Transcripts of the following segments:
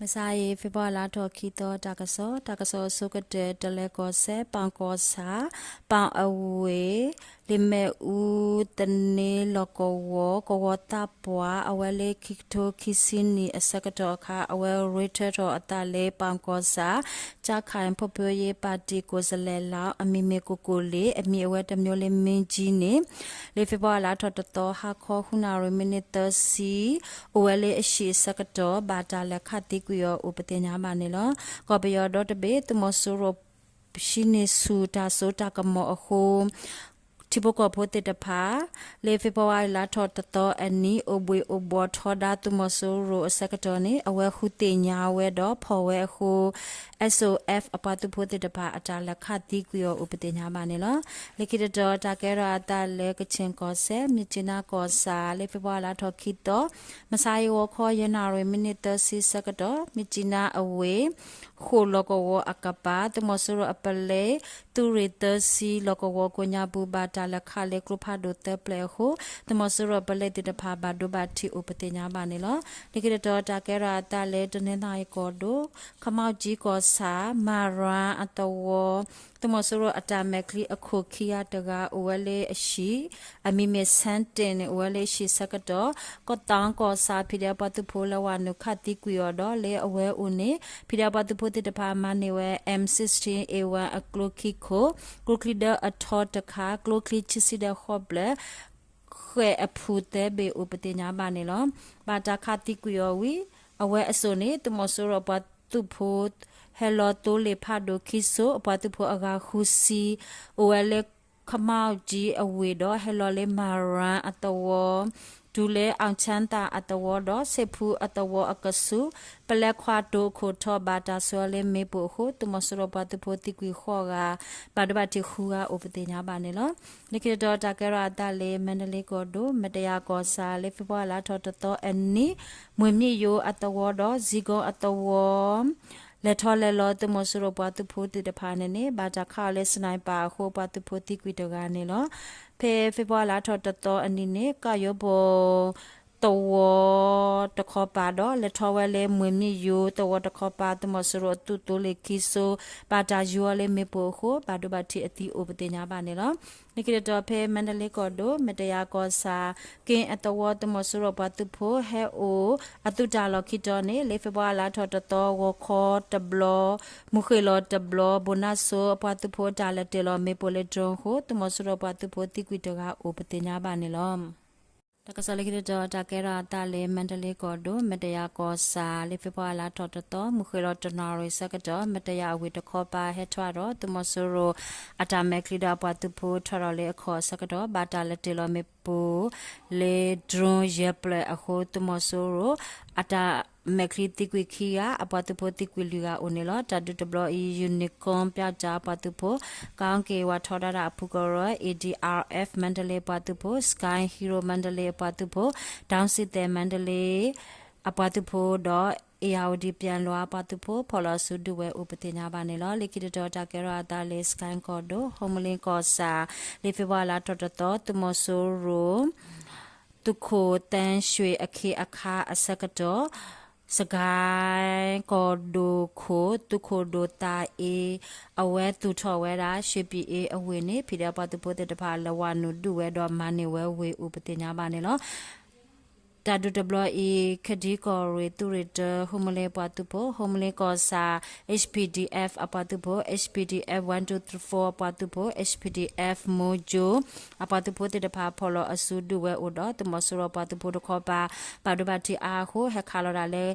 မုၢ်ဆါအံၤ ဖ့ၤဘြူၤအါလါထီၣ်ခံသီ တၢ်ကစီၣ်, တၢ်ကစီၣ်အဆိကတၢၢ် တလဲၤကီၢ်စဲၣ်, ပၣ်ကီၢ်ဆၣ်, ပၣ်အဝ့ၢ်, လ့ၣ်မဲၣ်အူ, သန့လီၢ်ကဝီၤ, ကဝီၤသးပှၢ် အဝဲလၢခံကထိခံဆံနံၣ်အဆၢကတီၢ်အခါ အဝဲရ့ထၢထီၣ်အသးလၢပၣ်ကီၢ်ဆၣ် ကြံ့ခိုင်ဖွံ့ဖြိုးရေးပါတီ ကိုယ်စားလှယ်လောင်း အမံၤမ့ၢ်ကိၣ်ကိၣ်လ့ၣ်, အမံၤအဝဲတမျိုးလၢ မင်းကြီးန့ၣ် လၢဖ့ၤဘြူၤအါလါထီၣ်တသီ ဟါခီဃုနၣ်ရံၣ်မံးနံးသၢဆံ အိၣ်ဝဲလၢအဟံၣ်အဆၢကတီၢ် ဘၣ်တၢ်လဲၤခးသံကွံာ်အီၤအိၣ်ပသ့ၣ်ညါဘၣ်န့ၣ်လီၤ. ကီၢ်ပယီၤဒီတဘ့ၣ် သုးမီၤစိရိၤ ဟံးန့ၢ်ဆူၣ်တၢ်စိတၢ်ကမီၤအဃိ ထံဖိကီၢ်ဖိသ့ၣ်တဖၣ် လၢဖ့ၤဘြူၤအါလါထီၣ်တသီအနံၤ အိၣ်ဘှံးအိၣ်ဘှီထီဒါသုးမီၤစိရိၤအဆၢကတီၢ်န့ၣ် အဝဲဃုသ့ၣ်ညါဝဲဒီးဖီၣ်ဝဲအဃိ SOF အပှၤသုးဖိသ့ၣ်တဖၣ် အတၢ်လဲၤခးသံကွံာ်အီၤအိၣ်ပသ့ၣ်ညါဘၣ်န့ၣ်လီၤ. လၢခံတတီၤ တၢ်ကဲထီၣ်အသးလၢကခၠ့ၣ်ကီၢ်စဲၣ် မြစ်ကြီးနားကီၢ်ဆၣ် လၢဖ့ၤဘြူၤအါလါထီၣ်ခံသီ မုၢ်ဆါအံၤ ဂီၤခီ ယဲၢ်နၣ်ရံၣ်မံးနံးသၢဆံဆၢကတီၢ် မြစ်ကြီးနားအဝ့ၢ် ဃိၣ်လီၢ်ကဝီၤအကပၤ သုးမီၤစိရိၤအပလဲ သုးရ့ၣ်သၢဆံ လီၢ်ကဝီၤကိးညါပူၤ ဘၣ်တၢ်လဲၤခးလၢကျိဖးဒိၣ်သၢပျဲၢ်အဃိ သုးမီၤစိရိၤအပလဲသ့ၣ်တဖၣ် ဘၣ်ဒိဘၣ်ထံးအိၣ်ပသ့ၣ်ညါဘၣ်န့ၣ်လီၤ. လၢခံတတီၤ တၢ်ကဲထီၣ်အသးလၢတနီသရံၣ်ကီၢ်ဒိၣ် ခမီကၠံကီၢ်ဆၣ် မၤရၣ်အသဝီ သုးမီၤစိရိၤအတၢ်မဲာ်ချံအခိၣ်ခံဂၤတဂၤ အိၣ်ဝဲလၢအဟံၣ် အမံၤမ့ၢ် ဆၣ်တ့ၣ်န့ၣ် အိၣ်ဝဲလၢအဟံၣ်ဆၢကတီၢ် ကီၢ်သီကီၢ်ဆၣ် ဖံးဒဲးအပှၤသုးဖိ လဲၤဝးနုာ်ခးသံကွံာ်အီၤဒီး လၢအဝဲအိၣ်န့ၣ် ဖံးဒဲးအပှၤသုးဖိသ့ၣ်တဖၣ် မၤန့ၢ်ဝဲ M sixteen A one အကျိခံခိၣ်, ကျိချံဒၢအထီတခါ, ကျိချံခံဆံဒီးဃိးဖျၢၣ် ဃဲၣ်အဖုၣ်သၢဘ့ၣ်အိၣ်ပသ့ၣ်ညါဘၣ်န့ၣ်လီၤ. ဘၣ်တၢ်ခးသံကွံာ်အီၤဝံၤ အဝဲအစိၣ်န့ၣ် သုးမီၤစိရိၤအပှၤသုးဖိ ဟဲလီၤသိလ့ၣ်ဖးဒိၣ်ခံစိ အပှၤသုးဖိအဂၤဃုဆံ အိၣ်ဝဲလၢ ခမီကၠံအဝ့ၢ်ဒီး ဟဲလီၤလၢမၤရၣ်အသဝီ တုၤလၢ အောင်ချမ်းသာ အသဝီဒီး စဲးဖူအသဝီအကဆူး ပလဲခွါတိၤအခိၣ်ထီၣ် ဘၣ်တၢ်ဆှၢလၢမ့ၣ်ပိၢ်အဃိ သုးမီၤစိရိၤပှၤသုးဖိသံကွံာ်ဃိးဂၤ ဘၣ်ဒိဘၣ်ထံးဃုဂၤအိၣ်ပသ့ၣ်ညါဘၣ်န့ၣ်လီၤ. လၢခံတတီၤ တၢ်ကဲထီၣ်အသးလၢ မါဒလ့ကီၢ်ဒိၣ် မတယၤကီၢ်ဆၣ် လၢဖ့ၤဘြူၤအါလါထီၣ်တသီအနံၤ မွေမ့ၣ်ယိၤအသဝီဒီး ဇံကီအသဝီ လဲၤထီၣ်လဲၤလီၤ သုးမီၤစိရိၤပှၤသုးဖိသ့ၣ်တဖၣ်န့ၣ်န့ၣ် ဘၣ်တၢ်ခးအီၤလၢ sniper အဃိ ပှၤသုးဖိသံကွံာ်တဂၤန့ၣ်လီၤ. ဖဲဖ့ၤဘြူၤအါလါထီၣ်တသီအနံၤန့ၣ် ကၣ်ယိဘိၣ် သဝီတခီပၤဒီး လဲၤထီၣ်ဝဲလၢမွေမ့ၣ်ယိၤသဝီတခီပၤ သုးမီၤစိရိၤအသုးသိလ့ၣ်ခံစိ ဘၣ်တၢ်ယူၤအီၤလၢမ့ၣ်ပိၢ်အဃိ ဘၣ်ဒိဘၣ်ထံးအသံအိၣ်ပသ့ၣ်ညါဘၣ်န့ၣ်လီၤ. လၢခံတတီၤ ဖဲမါဒလ့ကီၢ်ဒိၣ် မတယၤကီၢ်ဆၣ် က့အသဝီ သုးမီၤစိရိၤပှၤသုးဖိ ဟဲအိၣ်အသုးတၢ်လီၢ်ခံတီၤန့ၣ် လၢဖ့ၤဘြူၤအါလါထီၣ်တသီ ဂီၤခီတဘျီ မုၢ်ဃ့ၢ်လီၤတဘျီ ဘိၣ်နၢ်စိအပှၤသုးဖိအတၢ်လဲၤတ့ၢ်လီၤမ့ၣ်ပိၢ်လၢ drone အဃိ သုးမီၤစိရိၤပှၤသုးဖိသံကွံာ်တဂၤအိၣ်ပသ့ၣ်ညါဘၣ်န့ၣ်လီၤ. တၢ်ကစီၣ်လၢခံတတီၤ တၢ်ကဲထီၣ်အသးလၢ မါဒလ့ကီၢ်ဒိၣ် မတယၤကီၢ်ဆၣ် လၢဖ့ၤဘြူၤအါလါထီၣ်တသီ မုၢ်ဃ့ၢ်လီၤတနၣ်ရံၣ်ဆၢကတီၢ် မတယၤအဝ့ၢ်တခီပၤဟဲထီၣ်ဒီး သုးမီၤစိရိၤအတၢ်မဲာ်ချံဒီးအပှၤသုးဖိထီၣ်ဒီးလၢအခီၣ်အဆၢကတီၢ် ဘၣ်တၢ်လဲၤတ့ၢ်လီၤမ့ၣ်ပိၢ်လၢ drone ယဲၢ်ဖျၢၣ်အဃိ သုးမီၤစိရိၤအတၢ်မဲာ်ချံသံကွံာ်ခံဂၤ အပှၤသုးဖိသံကွံာ်လွံၢ်ဂၤအိၣ်န့ၣ်လီၤ. တၢ်ဒုးတဘျီအံၤ ယူနံၣ်ကွၢ် ပျီကၠၣ်အပှၤသုးဖိ ကီၢ်က့ၤဝးထီဒါတၢ်အဖုကရၢ A D R F မါဒလ့အပှၤသုးဖိ Sky Hero မါဒလ့အပှၤသုးဖိ တောင်စစ်သည် မါဒလ့အပှၤသုးဖိဒီး အ့ၣ်ယၣ်အိၣ်ဒံၣ် ပၠၣ်လွါအပှၤသုးဖိ ဖီၣ်လီၤအစုဒုးဝဲအိၣ်ပသ့ၣ်ညါဘၣ်န့ၣ်လီၤ. လၢခံတတီၤ တၢ်ကဲထီၣ်အသးလၢ စကဲၣ်ကီၢ်ဒိၣ် ဟီမလ့ၣ်ကီၢ်ဆၣ် လၢဖ့ၤဘြူၤအါလါထီၣ်တသီ သုးမီၤစိရိၤ သုးခိၣ်သန်းရွှေအခ့အခါအဆၢကတီၢ် စကဲၣ်ကီၢ်ဒိၣ်ခိၣ် သုးခိၣ်ဒိၣ်သးအ့ အဝဲသူၣ်ထီၣ်ဝဲဒၣ် ရွှေပြည်အေး အဝ့ၢ်န့ၣ် ဖံးဒဲးအပှၤသုးဖိသ့ၣ်တဖၣ် လဲၤဝးနုာ်ဒုးဝဲဒီးမၤန့ၢ်ဝဲဝ့ၢ်အိၣ်ပသ့ၣ်ညါဘၣ်န့ၣ်လီၤ. တၢ်ဒုးတဘျီအံၤ ခဒံကီၢ်ရ့ၣ် သုးရ့ၣ်တၢ ဟီမလ့ၣ်ပှၤသုးဖိ ဟီမလ့ၣ်ကီၢ်ဆၣ် H P D F အပှၤသုးဖိ H P D F one two three four အပှၤသုးဖိ H P D F မူကၠိ အပှၤသုးဖိသ့ၣ်တဖၣ် ဖီၣ်လီၤအစုဒုးဝဲအိၣ်ဒီး သုးမီၤစိရိၤပှၤသုးဖိတခီပၤ ဘၣ်ဒိဘၣ်ထံးအါအဃိ ဟဲခးလီၤဒၣ်လၢ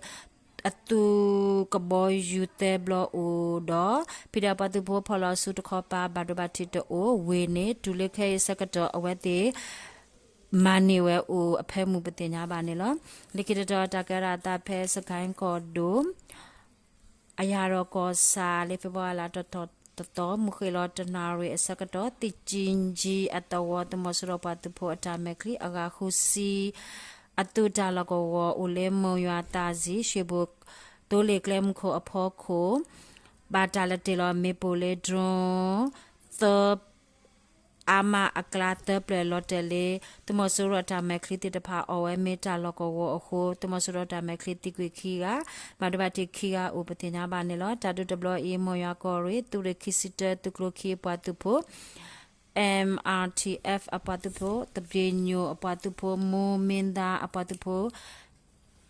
အသုးကဘီယူၤသၢဘျီအိၣ်ဒီး ဖံးဒဲးပှၤသုးဖိဖီၣ်လီၤအစုတခီပၤ ဘၣ်ဒိဘၣ်ထံးတအိၣ် ဝ့ၢ်န့ၣ် တုၤလၢခဲအံၤဆၢကတီၢ်အဝဲသ့ၣ် မၤန့ၢ်ဝဲအိၣ်အဖၢမုၢ်ပသ့ၣ်ညါဘၣ်န့ၣ်လီၤ. လၢခံတတီၤ တၢ်ကဲထီၣ်အသးဖဲ စကဲၣ်ကီၢ်ဒိၣ် အယၣ်ရီၣ်ကီၢ်ဆၣ် လၢဖ့ၤဘြူၤအါလါထီၣ်တသီ မုၢ်ဃ့ၢ်လီၤတနၣ်ရံၣ်အဆၢကတီၢ် သံၣ်ကၠံကၠံအသဝီ သုးမီၤစိရိၤပှၤသုးဖိအတၢ်မဲာ်ချံ အဂၤဃုဆံ အသုးတၢ်လီၢ်ကဝီၤ အိၣ်လၢမိၢ်ယွၤသးစံ ရွှ့ၣ်ဘိၣ်သိလ့ၣ်ကျဲမုၢ်ခိၣ်အဖီခိၣ် ဘၣ်တၢ်လဲၤတ့ၢ်လီၤမ့ၣ်ပိၢ်လၢ drone သၢ အါမးအကျါသၢပျၢၤလီၤတဲာ်လၢ သုးမီၤစိရိၤအတၢ်မဲာ်ချံသ့ၣ်တဖၣ်အီၣ်ဝဲမ့ၢ်တၢ်လီၢ်ကဝီၤအဃိ သုးမီၤစိရိၤတၢ်မဲာ်ချံသံကွံာ်ခံဂၤ ဘၣ်ဒိဘၣ်ထံးခံဂၤအိၣ်ပသ့ၣ်ညါဘၣ်န့ၣ်လီၤ. တၢ်ဒုးတဘျီအံၤ မိၢ်ယွၤကီၢ်ရ့ၣ် သုးရ့ၣ်ခံဆံတၢ သုးကျိၤခံအပှၤသုးဖိ M R T F အပှၤသုးဖိ သပြေညိၣ်အပှၤသုးဖိ မူမ့ၢ်သါအပှၤသုးဖိ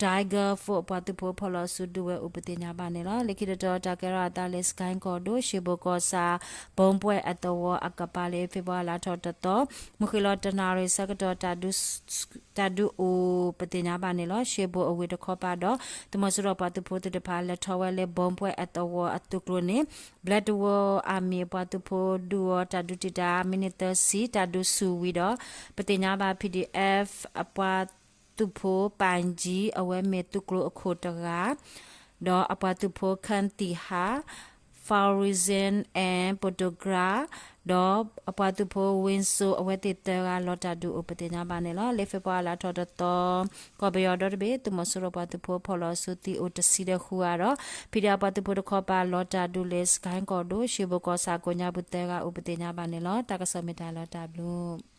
Tiger Force အပှၤသုးဖိ ဖီၣ်လီၤစုဒုးဝဲအိၣ်ပသ့ၣ်ညါဘၣ်န့ၣ်လီၤ. လၢခံတတီၤ တၢ်ကဲထီၣ်အသးလၢ စကဲကီၢ်ဒိၣ် ရှ့ဘိၣ်ကီၢ်ဆၣ် ဘီပှဲၢ်အသဝီအကပၤလၢ ဖ့ၤဘြူၤအါလါထီၣ်တသီ မုၢ်ဃ့ၢ်လီၤတနၣ်ရံၣ်ဆၢကတီၢ် တၢ်ဒုးအိၣ်ပသ့ၣ်ညါဘၣ်န့ၣ်လီၤ. ရှ့ဘိၣ်အဝ့ၢ်တခီပၤဒီး သုးမီၤစိရိၤပှၤသုးဖိသ့ၣ်တဖၣ် လဲၤထီၣ်ဝဲလၢဘီပှဲၢ်အသဝီအသုးကျိၤန့ၣ် Black Wolf Army အပှၤသုးဖိဒုးအီၤတၢ်ဒုးတံာ်တာ် မံးနံးသၢဆံ တၢ်ဒုးဆူၣ်ဝံၤဒီး ပသ့ၣ်ညါဘၣ် P D F အပှၤသုးဖိ ပၣ်ကၠံ အဝဲမ့ၢ်သုးကျိၤအခိၣ်တဂၤ ဒီးအပှၤသုးဖိ ခၢၣ်သံၣ်ဟး Faurizon and Potogra ဒီးအပှၤသုးဖိ ဝ့စိ အဝဲသ့ၣ်သၢဂၤ လီၤတၢ်ဒုးအိၣ်ပသ့ၣ်ညါဘၣ်န့ၣ်လီၤ. လၢဖ့ၤဘြူၤအါလါထီၣ်တသီ ကီၢ်ပယီၤဒီတဘ့ၣ် သုးမီၤစိရိၤပှၤသုးဖိဖီၣ်လီၤစုသံအိၣ်တဆံဒီးဃုဂၤဒီး P D F အပှၤသုးဖိတခီပၤ လီၤတၢ်ဒုးလၢ စကဲကီၢ်ဒိၣ် ရှ့ဘိၣ်ကီၢ်ဆၣ်ကိးညါပူၤသၢဂၤအိၣ်ပသ့ၣ်ညါဘၣ်န့ၣ်လီၤ. တၢ်ကစီၣ်မ့ၢ်တၢ်လီၤတၢ်ဘျုး